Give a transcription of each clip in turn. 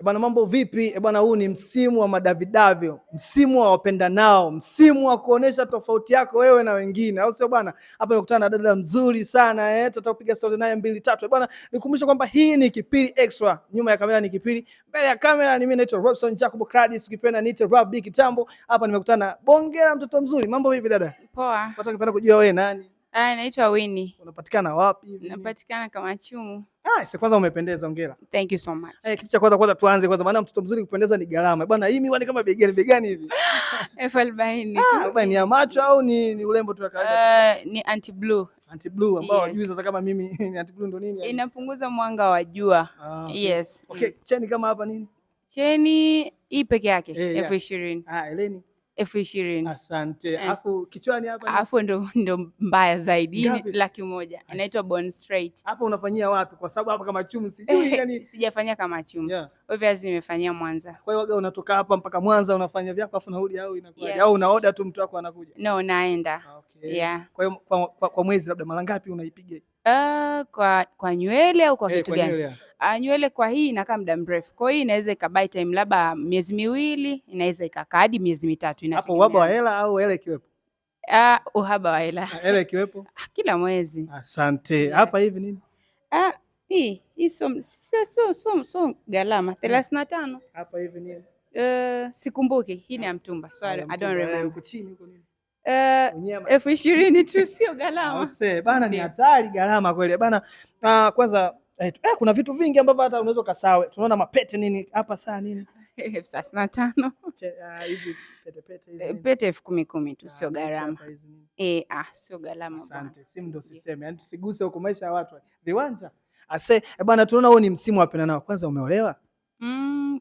Bwana, mambo vipi? Bwana, huu ni msimu wa madavidavyo, msimu wa wapendanao, msimu wa kuonesha tofauti yako wewe na wengine, au sio bwana? Hapa nimekutana na dada mzuri sana tutakupiga story naye mbili tatu. Bwana, nikumbushe kwamba hii ni Kipili Extra, nyuma ya kamera ni Kipili, mbele ya kamera ni mimi naitwa Robson Jacob Cladis, ukipenda niite Rap B Kitambo. Hapa nimekutana na bonge la mtoto mzuri. Mambo vipi dada? Poa. Watu wakipenda kujua wewe nani? Ah, naitwa Winnie. Unapatikana wapi? Napatikana Kamachumu. Ah, sasa kwanza umependeza, hongera. Thank you so much. Kitu cha kwanza kwanza tuanze kwanza, maana mtoto mzuri kupendeza ni gharama. Bwana, hii miwani kama bei gani bei gani hivi? 40,000 Ah, tu. bwana, ni ya macho au ni urembo tu ya kawaida? Ni anti blue. Anti blue ambao hawajui sasa kama mimi ni anti blue ndo nini? Inapunguza mwanga wa jua. Ah, okay. Yes. Okay, cheni kama hapa nini? Cheni hii peke yake 20,000. Ah, eleni. 20,000. Asante. Eh. Alafu kichwani hapa ni? Alafu ndo mbaya zaidi. Hii ni Ngapi? 100,000. Inaitwa Bone Straight. Hapa unafanyia wapi? Kwa sababu hapa Kamachumu sijui yani. Sijafanyia Kamachumu. Obviously nimefanyia Mwanza. Kwa hiyo waga unatoka hapa mpaka Mwanza unafanya vyako afu unarudi au inakuwaje? Yeah. Au unaoda tu mtu wako anakuja? No, naenda. Ah, okay. Yeah. Kwa hiyo kwa mwezi labda mara ngapi unaipiga? Kwa nywele au kwa kitu Kwa gani? nywele. Nywele kwa hii inakaa muda mrefu. Kwa hiyo inaweza ikabuy time labda miezi 2, inaweza ikakaa hadi miezi 3, Hapo uhaba wa inategemeana. hela au hela ikiwepo? Uhaba wa hela. Ah, hela ikiwepo? Ah, kila mwezi. Asante. Yeah. Hapa hivi nini? Ah, hii sio gharama 35. Hapa hivi nini? Sikumbuki. Hii ni ya mtumba. So I don't remember. Huko chini huko nini? Unyama. 20,000 tu, sio gharama. Ause, bana ni Ndio. hatari gharama kweli. Bana, kwanza kuna vitu vingi ambavyo hata unaweza ukasawe. Tunaona mapete nini hapa saa nini? 35,000. Hizi pete pete hizi nini? Pete 10,000 tu, sio Mechi gharama. hapa hizi nini? Sio gharama bwana. Asante. Simu ndio usiseme. Yaani tusiguse huko maisha ya watu. Viwanja. Ase, bana tunaona huu ni msimu wa wapendanao. Kwanza umeolewa?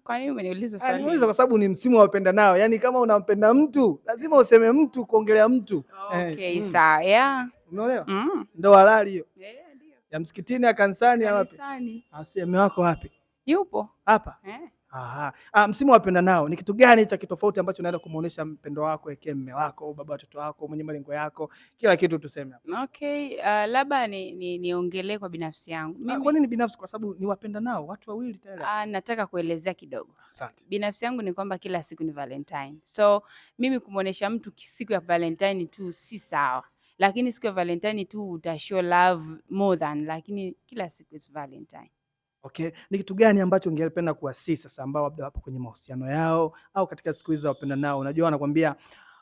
Kwa nini umeniuliza swali? Nimeuliza kwa sababu ni msimu wa wapendanao. Yaani kama unampenda mtu, lazima useme mtu kuongelea mtu. Okay, sawa. Yeah. Umeolewa? Mm. Ndoa halali hiyo. Yeah, ndio. Ya msikitini, ya kanisani, ya wapi? Kanisani. Ase, mume wako wapi? Yupo. Hapa? Eh. Aha. Ah, msimu wa wapendanao ni kitu gani cha kitofauti ambacho unaenda kumuonesha mpendo wako, eke mume wako, baba watoto wako, mwenye malengo yako, kila kitu tuseme hapa. Okay, labda niongelee kwa binafsi yangu. Mimi Kwa nini binafsi? Kwa sababu ni wapendanao, watu wawili tayari. Nataka kuelezea kidogo. Asante. Binafsi yangu ni kwamba kila siku ni Valentine. So mimi kumuonesha mtu siku ya Valentine tu si sawa. Lakini siku ya Valentine tu uta show love more than, lakini kila siku is Valentine. Okay, ni kitu gani ambacho ungependa kuwasihi sasa ambao labda wapo kwenye mahusiano yao au katika siku hizi za wapendanao? Unajua wanakuambia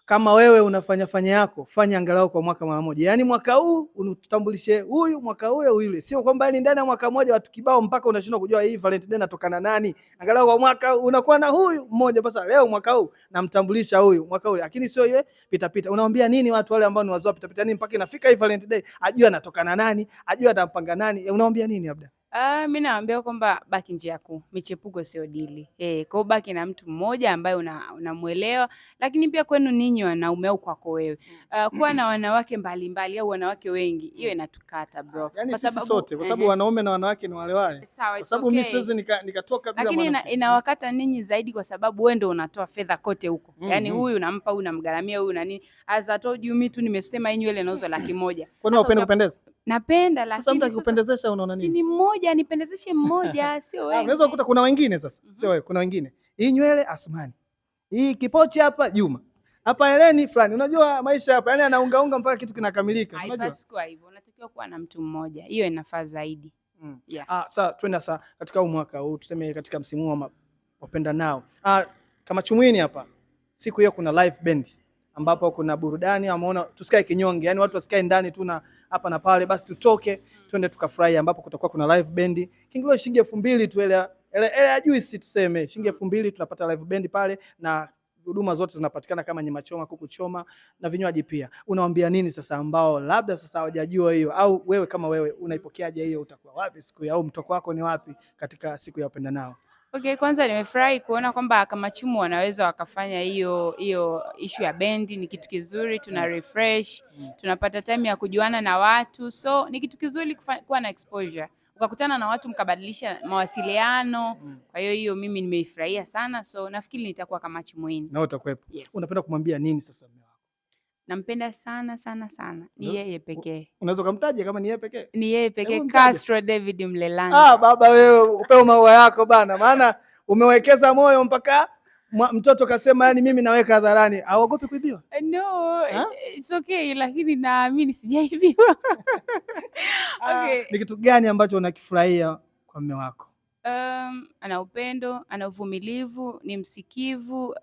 kama wewe unafanya fanya yako, fanya angalau kwa mwaka mara moja. Yaani mwaka huu ututambulishe huyu, mwaka ule yule. Sio kwamba yani ndani ya mwaka mmoja watu kibao mpaka unashindwa kujua hii Valentine Day natokana nani. Angalau kwa mwaka unakuwa na huyu mmoja, sasa leo mwaka huu namtambulisha huyu, mwaka ule. Lakini sio ile pita pita. Unawaambia nini watu wale ambao ni wazoa pita pita, nini mpaka inafika hii Valentine Day ajue anatokana nani, ajue atampanga nani. Unawaambia nini labda? Mimi nawaambia kwamba baki njia kuu, michepuko sio dili. Kwa hiyo baki na mtu mmoja ambaye unamuelewa, lakini pia kwenu ninyi wanaume au kwako wewe. Kuwa na wanawake mbalimbali au wanawake wengi, hiyo inatukata bro. Yaani Kwa sisi sababu sote kwa sababu wanaume na wanawake ni wale wale. Sawa, Kwa it's sababu mimi okay. siwezi nikatoka bila Lakini mwanamke. inawakata ninyi zaidi kwa sababu wewe ndio unatoa fedha kote huko. Yaani huyu unampa, huyu unamgharamia, huyu na nini. As I told you, mimi tu nimesema hii nywele inauzwa 100,000. Kwani Sasa unapenda kupendeza? Napenda, Sasa mtu lakini sasa akikupendezesha unaona si nini? ni mmoja, nipendezeshe mmoja, sio wengi. Unaweza kukuta kuna wengine sasa. Sio wewe, kuna wengine. Hii nywele Asmani. Hii kipochi hapa Juma. Hapa Eleni fulani. Unajua maisha hapa, yani anaungaunga mpaka kitu kinakamilika. Unajua? Haipaswi kuwa hivyo. Unatakiwa kuwa na mtu mmoja. Hiyo inafaa zaidi. Yeah. Sasa twende sasa katika huu mwaka huu, tuseme katika msimu wa wapendanao. Kamachumu hapa. Siku hiyo kuna live band ambapo kuna burudani, ameona tusikae kinyonge, yani watu wasikae ndani tu na hapa na pale, basi tutoke twende tukafurahi, ambapo kutakuwa kuna live band. Kiingilio shilingi 2000 tu, ile ile ya juice tuseme shilingi 2000 tunapata live band pale, na huduma zote zinapatikana kama nyama choma, kuku choma na vinywaji pia. Unawaambia nini sasa ambao labda sasa hawajajua hiyo, au wewe kama wewe unaipokeaje hiyo? Utakuwa wapi siku hiyo, au mtoko wako ni wapi katika siku ya wapendanao? Okay, kwanza nimefurahi kuona kwamba Kamachumu wanaweza wakafanya hiyo issue ya bendi. Ni kitu kizuri, tuna refresh, tunapata time ya kujuana na watu, so ni kitu kizuri kuwa na exposure, ukakutana na watu mkabadilisha mawasiliano. Kwa hiyo hiyo mimi nimeifurahia sana, so nafikiri nitakuwa Kamachumu. Na utakuwepo. Yes. Unapenda kumwambia nini sasa mume wako? Nampenda sana sana sana, ni yeye pekee. Unaweza ukamtaja kama ni yeye pekee? Ni yeye pekee, Hebu mtaje. Castro David Mlelanga. Ah, baba wewe, upewe maua yako bana, maana Umewekeza moyo mpaka mtoto kasema yani mimi naweka hadharani. Haogopi kuibiwa? No, Ha? it's okay, lakini naamini sijaibiwa. Okay. Ni kitu gani ambacho unakifurahia kwa mume wako? Ana upendo, ana uvumilivu, ni msikivu,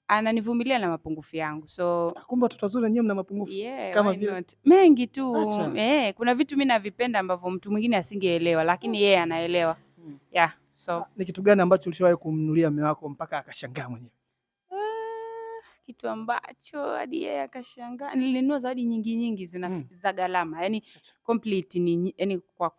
ananivumilia na mapungufu yangu. So Kumbe watoto wazuri wenyewe mna mapungufu. Yeah, Kama why vile? not? Mengi tu. Acha. Kuna vitu mimi navipenda ambavyo mtu mwingine asingeelewa, lakini yeye anaelewa. Yeah, so Ni kitu gani ambacho ulishawahi kumnunulia mume wako mpaka akashangaa mwenyewe? Kitu ambacho hadi yeye akashangaa, nilinunua zawadi nyingi nyingi zina za gharama. Yaani complete ni yani kwa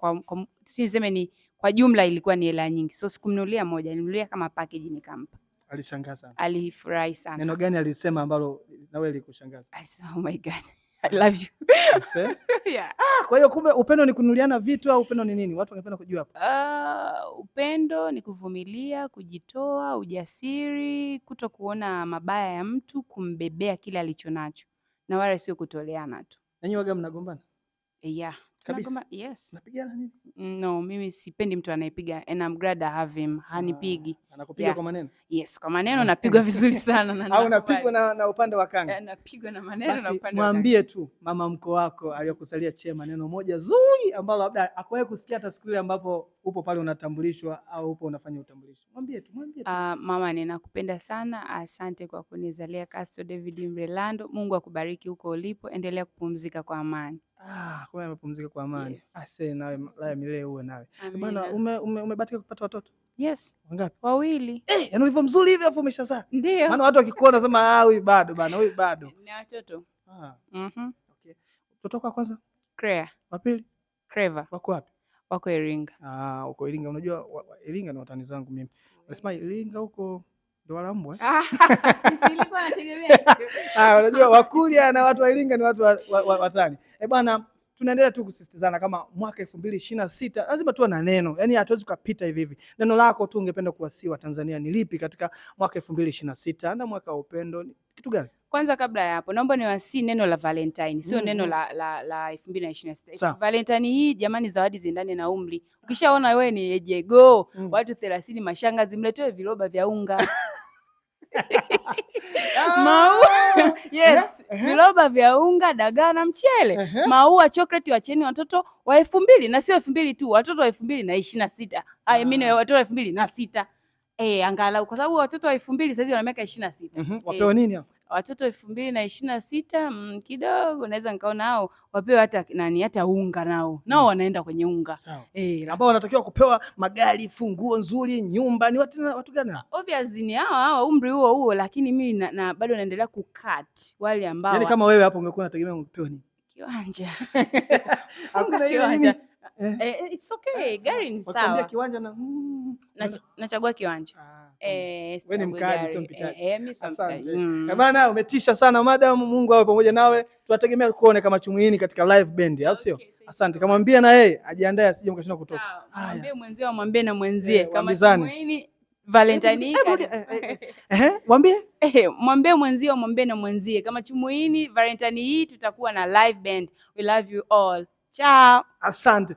si niseme ni kwa jumla ilikuwa ni hela nyingi. So sikumnunulia moja, nilinunulia kama package nikampa. Alishangaa sana. Alifurahi sana. Neno gani alisema ambalo na wewe likushangaza? Alisema, oh my God, I love you. Ise? Yeah. Kwa hiyo kumbe upendo ni kununuliana vitu au upendo ni nini? Watu wangependa kujua hapa. Upendo ni kuvumilia, kujitoa, ujasiri, kuto kuona mabaya ya mtu, kumbebea kile alichonacho. Na wala sio kutoleana tu. Na nyinyi waga mnagombana? Yeah. Kabisa. Tunagomba, yes. Mnapigana nini? No, mimi sipendi mtu anayepiga and I'm glad I have him. Hanipigi. Anakupiga Yeah. kwa maneno? Yes, kwa maneno napigwa vizuri sana na Au nakubali. unapigwa na upande wa kanga? Napigwa na maneno na Basi upande wa kanga. mwambie tu mama mko wako aliyokusalia Chema neno moja zuri ambalo labda hakuwahi kusikia hata siku ile ambapo upo pale unatambulishwa au upo unafanya utambulisho. Mwambie tu, mwambie tu. Mama ninakupenda sana, asante kwa kunizalia Castro David Mrelando. Mungu akubariki huko ulipo, endelea kupumzika kwa amani. Kwa hiyo amepumzika kwa amani. Yes. Asante nawe la milele uwe nawe. Bana, Amina. umebahatika kupata watoto? Yes. Wangapi? Wawili. Yaani ulivyo mzuri hivi afu umeshazaa. Ndio. Maana watu wakikuona wanasema huyu bado bana, huyu bado. Ni watoto. Okay. Mtoto wako wa kwanza? Crea. Wa pili? Clever. Wako wapi? Wako Iringa. Uko Iringa. Unajua Iringa ni watani zangu mimi. Wanasema Iringa huko ndo wala mbwa? Nilikuwa nategemea hicho. Unajua Wakurya na watu wa Iringa ni watu watani. Bwana, tunaendelea tu kusisitizana kama mwaka 2026 lazima tuwe na neno. Yaani hatuwezi kupita hivi hivi. Neno lako tu ungependa kuwasihi wa Tanzania ni lipi katika mwaka 2026 na mwaka wa upendo? Ni kitu gani? Kwanza kabla ya hapo naomba niwasihi neno la Valentine, sio neno la 2026. Sawa. Valentine hii jamani, zawadi ziendane na umri. Ukishaona wewe ni ejego, watu 30 mashangazi, mletewe viroba vya unga. Maua. Yes, viroba vya unga, dagaa na mchele. Maua, chocolate wacheni watoto wa 2000 na sio 2000 tu, watoto wa 2026. I mean, watoto wa 2006. Angalau kwa sababu watoto wa 2000 sasa wana miaka 26. Wapewe nini hao? Watoto 2026, kidogo naweza nikaona hao wapewe hata nani, hata unga nao. Nao wanaenda kwenye unga. Sawa. Ambao wanatakiwa kupewa magari, funguo nzuri, nyumba, ni watu gani hao? Obviously ni hao hao umri huo huo, lakini mimi na bado naendelea kucut wale ambao Yaani kama wewe hapo ungekuwa unategemea upewe nini? Kiwanja. Hakuna Funga ile kiwanja. nini? It's okay, gari ni Wakiambia sawa. kiwanja na, Nachagua kiwanja. Wewe ni Sichagui mkaaji, gari. sio mpitaji. Mimi sio Asante. mpitaji. Bana, umetisha sana madam, Mungu awe pamoja nawe. Tunategemea kuone kama Chumuini katika live band, au sio? Okay, thank you Asante. so much. Kamwambia na yeye ajiandae asije mkashindwa kutoka. Sawa. Haya. Mwambie mwenzio, mwambie na mwenzie. Kama Waambizane. Chumuini Valentine hii Hebu karibu. Mwambie? Mwambie mwenzio, mwambie na mwenzie. Kama Chumuini Valentine hii tutakuwa na live band. We love you all. Ciao. Asante.